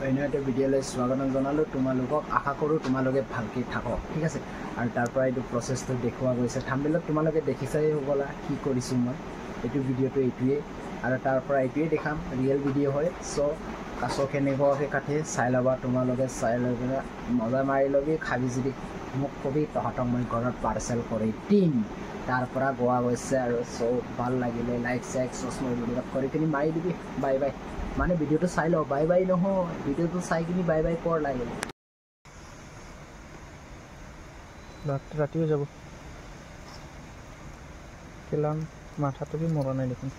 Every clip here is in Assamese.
অন্য এটা ভিডিঅ'লৈ স্বাগতম জনালোঁ তোমালোকক। আশা কৰোঁ তোমালোকে ভালকৈ থাকক, ঠিক আছে। আৰু তাৰ পৰা এইটো প্ৰচেছটো দেখুওৱা গৈছে থাম্বনেইলত, তোমালোকে দেখিছাই হ'বলা কি কৰিছোঁ মই। এইটো ভিডিঅ'টো এইটোৱেই, আৰু তাৰ পৰা এইটোৱেই দেখাম, ৰিয়েল ভিডিঅ' হয়। চ' কাছ কেনেকুৱাকৈ কাটে চাই ল'বা তোমালোকে, চাই লৈ পেলাই মজা মাৰি ল'বি, খাবি যদি মোক কবি, তহঁতক মই ঘৰত পাৰ্চেল কৰি দিম। তাৰ পৰা গোৱা গৈছে আৰু চ' ভাল লাগিলে লাইক চাইক ছাবস্ক্ৰাইব কৰি কিনি মাৰি দিবি। বাই বাই, মানে ভিডিঅ'টো চাই লওঁ, বাই বাই নহয়, ভিডিঅ'টো চাই কিনি বাই বাই কৰ লাগিলে। ৰাতি হৈ যাব, কেলাম মাথাটো বি মৰা নাই দেখোন।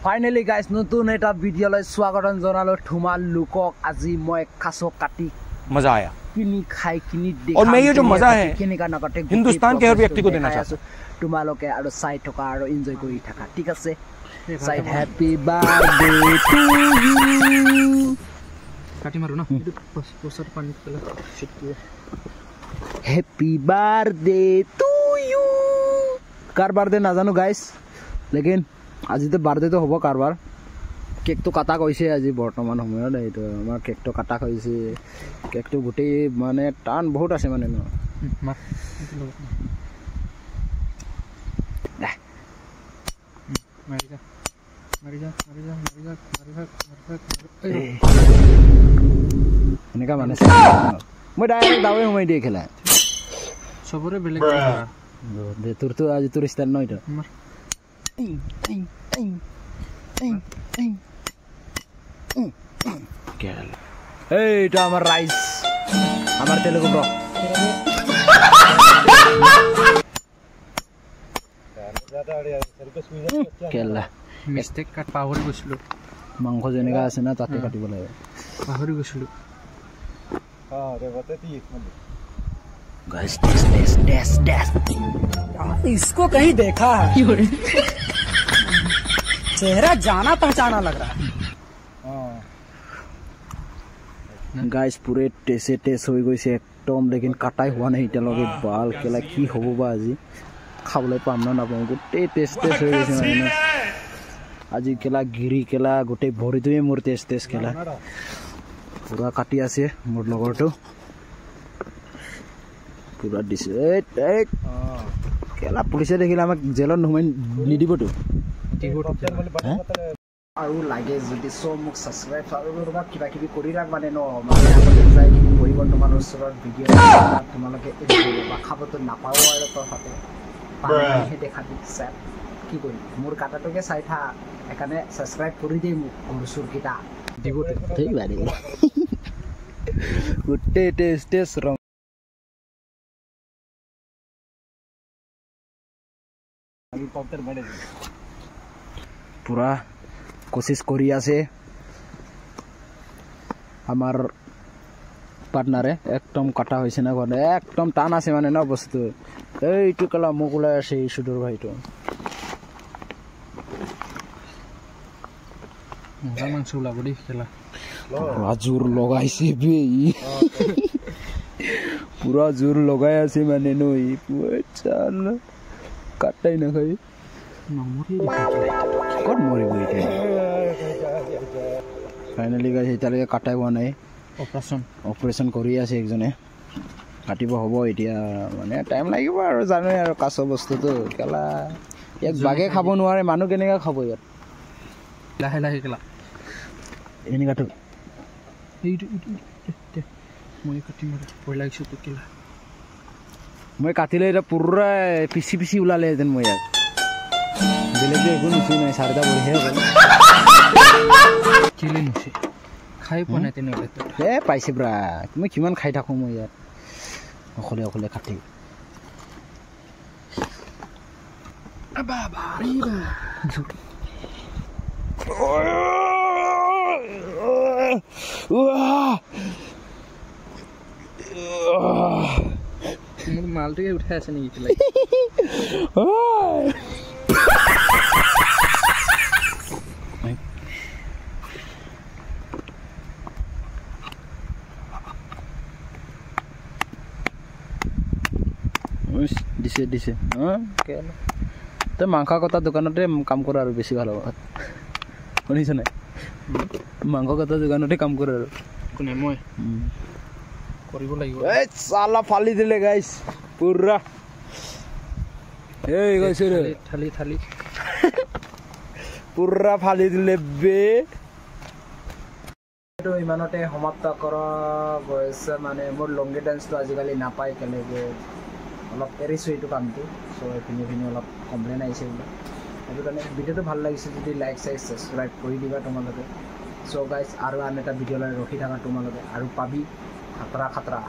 ফাইনেলি গাইজ, নতুন এটা ভিডিঅ'লৈ স্বাগতম জনালোঁ তোমালোকক। আজি মই কাছ কাটি मजा आया কিনি খাই কিনি और मैं ये जो मजा है কেনেকা নাকাটে हिंदुस्तान के हर व्यक्ति को देना चाहता। তোমালোকে আৰু চাই থকা আৰু এনজয় কৰি থাকা, ঠিক আছে। চাই হেপী বাৰ্থডে টু you. কাটি মাৰো না এইটো পইচাটো পানীত পেলাই। Happy birthday two you. Car birthday নাজানো গাইজ, লেকিন আজিতো বাৰ্থডেটো হ'ব কাৰোবাৰ। কেকটো কাটা গৈছে আজি বৰ্তমান সময়ত, এইটো আমাৰ কেকটো কাটা হৈছে। কেকটো গোটেই মানে টান বহুত আছে মানে ন। এনেকা মানে মই ডাইৰেক্ট দাৱে সোমাই দিয়ে খেলা। চবৰে বেলেগ, তোৰতো আজি তোৰ ষ্টাইল ন এইটো। এইটো আমাৰ ৰাইজ, আমাৰ তেলেগু ব্ৰ। কেলা মিষ্টেক কাট, পাহৰি গৈছিলোঁ। মাংস যেনেকা আছে না তাতে কাটিব লাগে, পাহৰি গৈছিলোঁ। Guys, test test test test. इसको कहीं देखा है, चेहरा जाना पहचाना लग रहा है। গাইজ পুৰে টেছে টেষ্ট হৈ গৈছে একদম, লেকিন কাটাই হোৱা নাই এতিয়ালৈকে। বাল কেলা কি হ'ব বা আজি খাবলৈ পাম না নাপাওঁ, গোটেই টেষ্ট টেষ্ট হৈ গৈছে মানে আজি। কেলা গিৰি কেলা গোটেই ভৰিটোৱে মোৰ টেষ্ট টেষ্ট কেলা। পুৰা কাটি আছে মোৰ লগৰটো, পুৰা দিছে। এই কেলা পুলিচে দেখিলে আমাক জেলত সোমাই নিদিবতো। আৰু লাগে যদি চ' মোক ছাবস্ক্ৰাইব আৰু তোমাক কিবা কিবি কৰি ৰাখ মানে ন, মানে আগতে যাই কিনি বহিব তোমাৰ ওচৰত ভিডিঅ' তোমালোকে বা খাবতো নাপাওঁ আৰু তহঁতে পানীহে দেখাবি চাই কি কৰিম, মোৰ কাটাটোকে চাই থাক। সেইকাৰণে ছাবস্ক্ৰাইব কৰি দেই মোক গৰু চুৰকেইটা দিব ঠিক লাগে। গোটেই টেষ্ট টেষ্ট ৰং পুৰা কোচিছ কৰি আছে আমাৰ পাৰ্টনাৰে, একদম কাটা হৈছে না ঘৰতে, একদম টান আছে মানে ন বস্তু। এইটো কেলা মোক ওলাই আছে এই সুদূৰ ভাইটো। মাংস ওলাব দেই কেলা, পুৰা জোৰ লগাইছে বে, পুৰা জোৰ লগাই আছে মানে ন। কাটাই নাখায় ক'ত মৰিব এতিয়া। ফাইনেলি গাইজ এতিয়ালৈকে কাটাই হোৱা নাই, অপাৰেশ্যন কৰি আছে একজনে, কাটিব হ'ব এতিয়া, মানে টাইম লাগিব আৰু জানোৱে আৰু কাছ বস্তুটো কেলা। ইয়াক বাঘে খাব নোৱাৰে, মানুহ কেনেকৈ খাব ইয়াত। লাহে লাহে কেলা এনেকুৱাটো এইটো মই কাটিম, ভয় লাগিছে তো কেলা। মই কাটিলে এতিয়া পুৰা পিচি পিচি ওলালেহেঁতেন মই ইয়াত, বেলেগ একো নুচুই নাই, চাৰিটা বঢ়িয়া হ'ল। কেলে নুচে, খাই পোৱা নাই তেনেহ'লে। এ পাইছে ব্ৰা, মই কিমান খাই থাকোঁ মই ইয়াত অকলে অকলে কাটি। মোৰ মালটোকে উঠাই আছে নেকি? দিছে দিছে। তই মাংস কটা দোকানতে কাম কৰা আৰু বেছি ভাল হ'ব, শুনিছ নাই? মাংস কটা দোকানতে কাম কৰা আৰু। কোনে মই কৰিব লাগিব। এই চালা ফালি দিলে গাইছ পুৰা। এই গৈছে ৰে, থালি থালি পুৰা ফালি দিলে বে। এইটো ইমানতে সমাপ্ত কৰা গৈছে। মানে মোৰ লংগী ডান্সটো আজিকালি নাপায়, কেনেকৈ অলপ এৰিছোঁ এইটো কামটো। চ' এইপিনে পিনে অলপ কমপ্লেইন আহিছে বোলে, সেইটো কাৰণে। ভিডিঅ'টো ভাল লাগিছে যদি লাইক চাইক ছাবস্ক্ৰাইব কৰি দিবা তোমালোকে। চ' গাইজ, আৰু আন এটা ভিডিঅ'লৈ ৰখি থাকা তোমালোকে, আৰু পাবি খাতৰা খাতৰা।